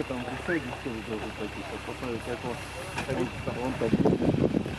Там присядет, тоже должен пойти. Сейчас посмотрим, как он. Он там.